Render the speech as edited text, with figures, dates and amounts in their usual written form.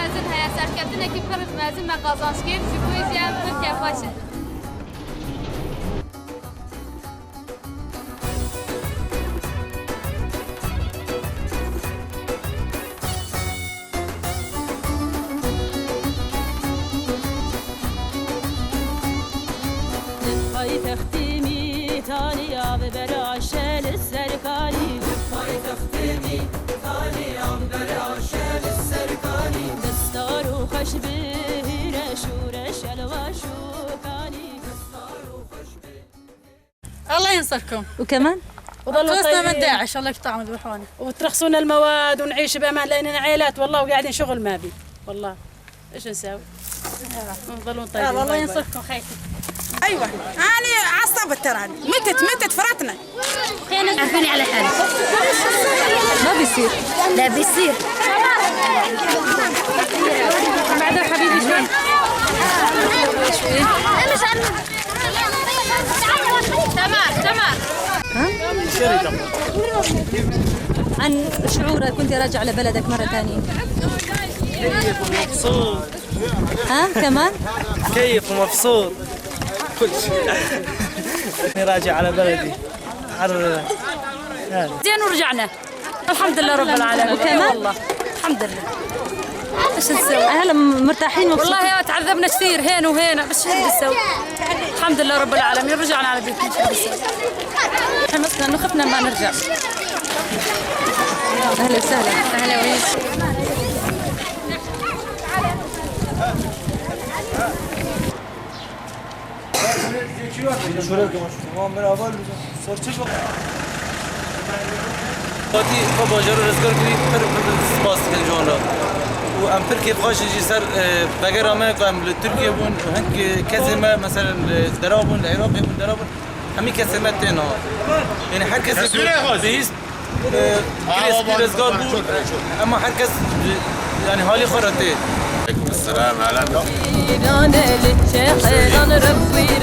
Mezin heye, serkeftinekî pir mezin me qazanç kir, ji bo wê jî em pir kêfxweş in. الله ينصركم. وكمان خلصنا من داعش، الله يقطعهم يذبحونا وترخصونا المواد ونعيش بامان، لاننا عائلات والله وقاعدين شغل ما بي والله. ايش نساوي؟ نظلون طيبين. الله ينصركم خيتي. ايوه انا عصبت ترى، متت متت فرطنا. عارفيني على حالي. ما بيصير. لا بيصير. بعدها حبيبي شوي. تمام تمام. عن شعورك كنت راجع لبلدك مرة ثانية؟ كيف ومبسوط. ها كمان؟ كيف ومبسوط كل شيء. راجع على بلدي تحرر. زين ورجعنا الحمد لله رب العالمين. وكمان؟ والله الحمد لله. ايش نسوي؟ هلا مرتاحين مبسوطين؟ والله تعذبنا كثير هين وهنا، بس شو نسوي؟ الحمد لله رب العالمين رجعنا على بيتنا. شو نسوي؟ حمسنا انه خفنا ما نرجع. اهلا وسهلا. اهلا وسهلا. وقتی با باجار رزگار کردی پر سپاس کن جوان را و ام پر کیف خواش جی سر بگر آمه که ام ترکیه بون و هنگ کسی ما مثلا درابون العراق بون درابون همی کسی ما تنها، يعني هر کسی بیست كريس رزگار بود اما هر کس يعني حالی خورته. السلام عليكم. ربي.